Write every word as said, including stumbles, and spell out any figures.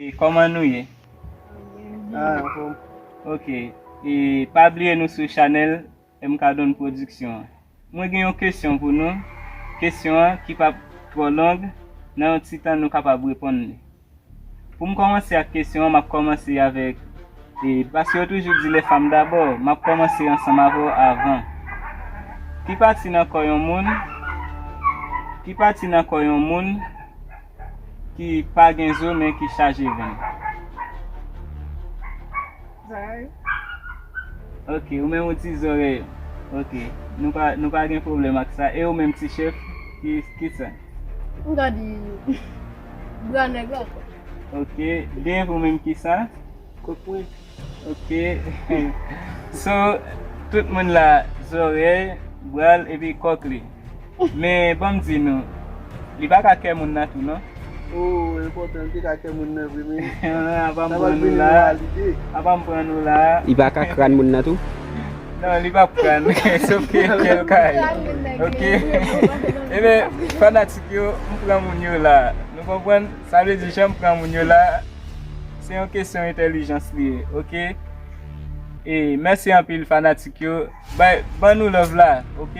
E kòman nou ye? Ah, anfòm. Ok. E pa bliye nou sou chanèl M K Don Production an. Mwen gen yon kesyon pou nou. Kesyon an ki p ap twò long, nan yon ti tan nou kapab reponn li. Pou m kòmanse ak kesyon an, m ap kòmanse avèk, e, paske yo toujou di les femmes d'abord, m ap kòmanse ansanm avè w avan. Ki pati nan kò yon moun, ki pati nan kò yon moun ki pa gen zo men ki chaje venn? Zòrèy. Ok, ou menm ou di zòrèy. Ok, nou pa, nou pa gen pwoblèm ak sa. E ou menm ti chèf, ki, ki sa? M ka di bra nèg la kwa. Ok, Dave, ou menm ki sa? Kòk mwen. Ok. So, tout moun la, zòrèy, bra l epi kòk li. Men ban m di nou, li pa ka kè moun nan tou non. Oh, enpòtan, li te ka kè moun nan vre, men. Apa m Sa pran va nou vin la? Valide. Apa m pran nou la? Li pa ka kran moun nan tou? Non, li p ap kran. Sof ke kèl kay. Ok. Ebyen, fanatik yo, m pran moun yo la. Nou konprann? Sa vle di, jan m pran moun yo la, se yon kesyon entèlijans li ye, ok? E mèsi anpil, fanatik yo. Bay, ban nou love la, ok?